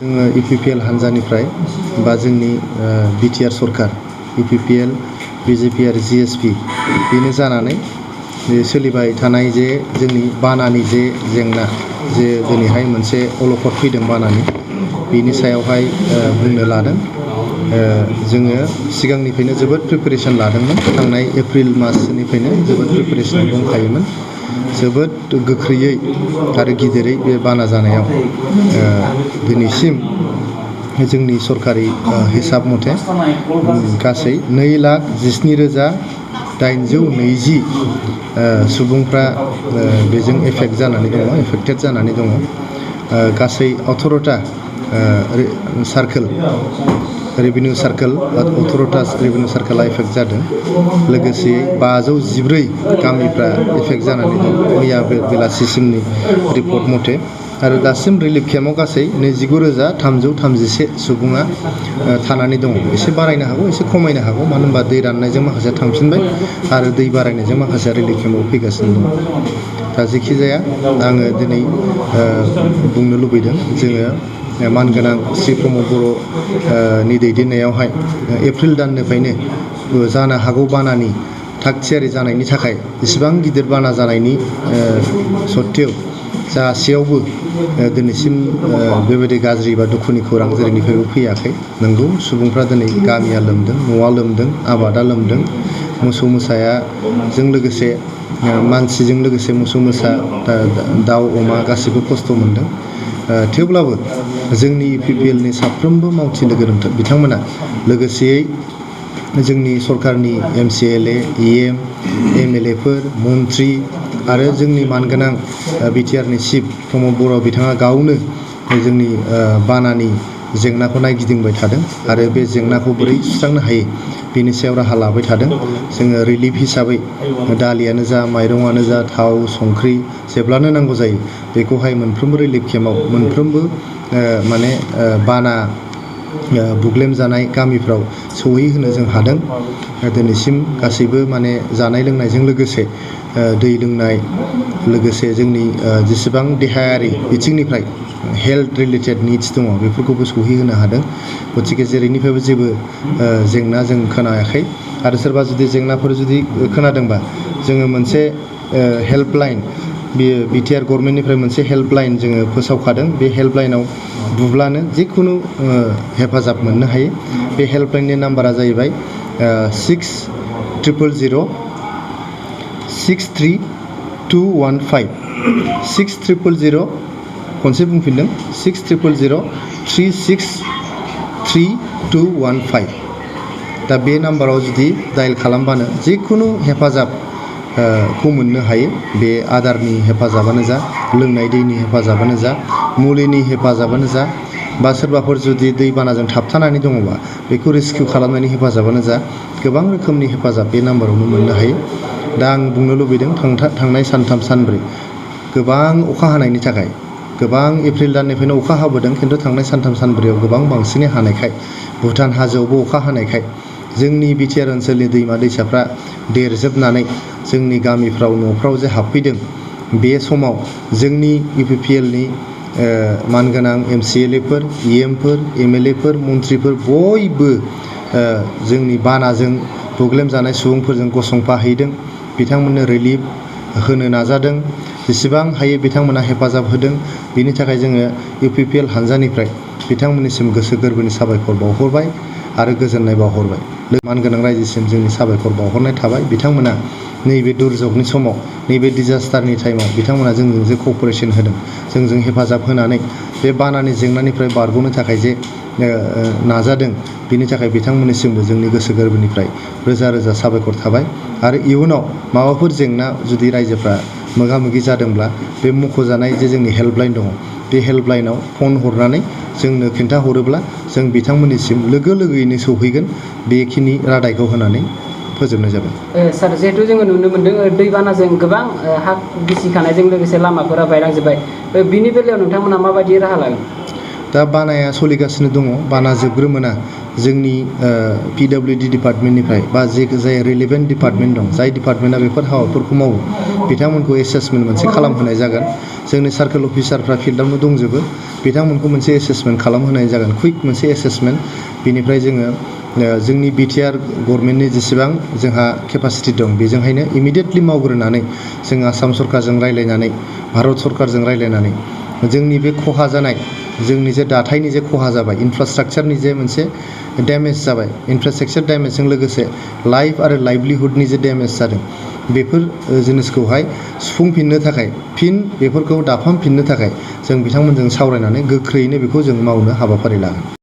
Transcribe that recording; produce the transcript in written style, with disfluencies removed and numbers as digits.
जोङो इउपिपिएल हान्जानिफ्राय बा जोंनि बिटिआर सरकार इउपिपिएल बिजेपि आरो जिएसपि बेनो जानानै सोलिबाय थानाय जे जोंनि बानानि जे जेंना जे दिनैहाय मोनसे अलखद फैदों बानानि बेनि सायावहाय बुंनो लादों। जोङो सिगांनिफ्रायनो जोबोद प्रिपेरेसन लादोंमोन। थांनाय एप्रिल मासनिफ्रायनो जोबोद प्रिपेरेसन दंखायोमोन। जोबोद गोख्रैयै आरो गिदिरै बे बाना जानायाव दिनैसिम जोंनि सरकारि हिसाब मथे गासै 2,17,820 सुबुंफ्रा बेजों एफेक्टेड जानानै दङ। गासै 18टा सार्कोल रेभिनिउ सार्कोल 18टा रेभिनिउ सार्कोला एफेक्ट जादों। लोगोसे 514 गामिफ्रा एफेक्ट जानानै दं मैया बेलासिसिमनि रिपर्ट मथे। आरो दासिम रिलिफ केम्पआव गासै 29,331 सुबुङा थानानै दङ। एसे बारायनो हागौ, एसे खमायनो हागौ, मानो होनबा दै राननायजों माखासेया थांफिनबाय आरो दै बारायनायजों माखासेया रिलिफ केम्पआव फैगासिनो दङ। दा जेखि जाया आङो दिनै बुंनो लुबैदों जोङो मानगोनां श्री प्रमद बर'नि दैदेननायावहाय एप्रिल दाननिफ्रायनो जानो हागौ बानानि थाग थियारि जानायनि थाखाय इसिबां गिदिर बाना जानायनि सत्तेव जासेयावबो दिनैसिम बेबायदि गाज्रि बा दुखुनि खौरां जेरैनिफ्रायबो फैयाखै। नंगौ, सुबुंफ्रा दिनै गामिया लोमदों, न'आ लोमदों, आबादा लोमदों, मोसौ मोसाजों लोगोसे मानसिजों लोगोसे मोसौ मोसा दाउ अमा गासिबो खस्थ' मोनदों। थेवब्लाबो जोंनि इउपिपिएलनि साफ्रोमबो मावथि लोगो बिथांमोना लोगोसेयै जोंनि सरकारनि एमसिएलए, इएम, एमएलएफोर, मन्त्रि आरो जोंनि मानगोनां बिटिआरनि चिफ प्रमद बर' बिथाङा गावनो जोंनि बानानि जेंनाखौ नायगिदिंबाय थादों आरो बे जेंनाखौ बोरै सुस्रांनो हायो बेनि सायाव राहा लाबाय थादों। जोङो रिलिफ हिसाबै दालियानो जा, माइरंआनो जा, थाव, संख्रि जेब्लानो नांगौ जायो बेखौहाय मोनफ्रोमबो रिलिफ केम्पआव मोनफ्रोमबो बाना बुग्लेम जानाय गामिफ्राव सौहैहोनो जों हादों। दिनैसिम गासैबो जानाय लोंनायजों लोगोसे दै लोंनाय, लोगोसे जोंनि जेसेबां देहायारि बिथिंनिफ्राय हेल्थ रिलेटेड निड्स दङ बेफोरखौबो सौहैहोनो हादों। गतिके जेरैनिफ्रायबो जेबो जेंना जों खोनायाखै। आरो सोरबा जुदि जेंनाफोर खोनादोंबा जोङो मोनसे हेल्पलाइन, बेयो बिटिआर गभर्नमेन्टनिफ्राय मोनसे हेल्पलाइन जोङो फोसावखादों। बे हेल्पलाइनाव बुब्लानो जिखुनु हेफाजाब मोननो हायो। बे हेल्पलाइननि नाम्बारा जाहैबाय 600063215 600, खनसे बुंफिनदों 600036315। दा बे नाम्बाराव जुदि डायेल खालामबानो जिखुनु हेफाजाबखौ मोननो हायो। बे आदारनि हेफाजाबानो जा, लोंनाय दैनि हेफाजाबानो जा, मुलिनि हेफाजाबानो जा, बा सोरबाफोर जुदि दैबानाजों थाबथानानै दङबा बेखौ रेस्किउ खालामनायनि हेफाजाबानो जा, गोबां रोखोमनि हेफाजाब बे नाम्बारावनो मोननो हायो। दा आं बुंनो लुबैदों थांनाय सानथाम सानब्रै गोबां अखा हानायनि थाखाय, गोबां एप्रिल दाननिफ्रायनो अखा हाबोदों, खिन्थु थांनाय सानथाम सानब्रैयाव गोबां बांसिनै हानायखाय, भुटान हाजोआवबो अखा हानायखाय जोंनि बिटिआर ओनसोलनि दैमा दैसाफ्रा देरजोबनानै जोंनि गामिफ्राव न'फ्राव जे हाबफैदों, बे समाव जोंनि इउपिपिएलनि मानगोनां एमसिएलएफोर, इएमफोर, एमएलएफोर, मन्थ्रिफोर बयबो जोंनि बानाजों प्रब्लेम जानाय सुबुंफोरजों गसंफाहैदों। बिथांमोननो रिलिफ होनो नाजादों। जेसेबां हायो बिथांमोना हेफाजाब होदों। बेनि थाखाय जोङो इउपिपिएल हान्जानिफ्राय बिथांमोननिसिम गोसो गोरबोनि साबायखर बावहरबाय आरो गोजोननाय बावहरबाय। मानगोनां रायजोसिम जोंनि साबायखर बावहरनाय थाबाय। बिथांमोना नैबे दुर्जगनि समाव, नैबे डिजास्टारनि टाइमाव बिथांमोना जोंजों जे क'पारेसन होदों, जोंजों हेफाजाब होनानै बे बानानि जेंनानिफ्राय बारग'नो थाखाय जे नाजादों, बिनि थाखाय बिथांमोननिसिमबो जोंनि गोसो गोरबोनिफ्राय रोजा रोजा साबायखर थाबाय। आरो इयुनाव माबाफोर जेंना जुदि रायजोफ्रा मोगा मोगि जादोंब्ला बे मख'जानाय जे जोंनि हेल्पलाइन दङ, बे हेल्पलाइनाव फन हरनानै जोंनो खिन्थाहरोब्ला जों बिथांमोननिसिम लोगो लोगोयैनो सौहैगोन। बेखिनि रादायखौ होनानै फोजोबनाय जाबाय। सार, जिहेथु जोङो नुनो मोन्दों दैबानाजों गोबां हा गिसिखानायजों लोगोसे लामाफोरा बायलांजोब्बाय, बिनि बेलायाव नोंथांमोना माबायदि राहा लागोन? दा बानाया सोलिगासिनो दङ। बाना जोबग्रोमोना जोंनि PWD डिपार्टमेन्टनिफ्राय बा जाय रिलेभेन्ट डिपार्टमेन्ट दं जाय डिपार्टमेन्टआ बेफोर हाबाफोरखौ मावो बिथांमोनखौ एसेसमेन्ट मोनसे खालामहोनाय जागोन जोंनि सार्केल अफिसारफ्रा फिल्डआवनो दंजोबो बिथांमोनखौ मोनसे एसेसमेन्ट खालामहोनाय जागोन कुइक मोनसे एसेसमेन्ट बिनिफ्राय जोङो जोंनि BTR गभर्नमेन्टनि जेसेबां जोंहा केपासिटि दं बेजोंहायनो इमिडियेटलि मावग्रोनानै जों आसाम सरकारजों रायज्लायनानै भारत सरकारजों रायज्लायनानै जोंनि बे खहा जानाय जोंनि जे दाथायनि जे खहा जाबाय इनफ्रास्ट्राक्चारनि जे मोनसे डेमेज जाबाय इनफ्रास्ट्राक्चार डेमेजजों लोगोसे लाइफ आरो लाइभलिहुडनि जे डेमेज जादों बेफोर जिनिसखौहाय सुफुंफिननो थाखाय फिन बेफोरखौ दाफामफिननो थाखाय जों बिथांमोनजों सावरायनानै गोख्रैयैनो बेखौ जों मावनो हाबाफारि लागोन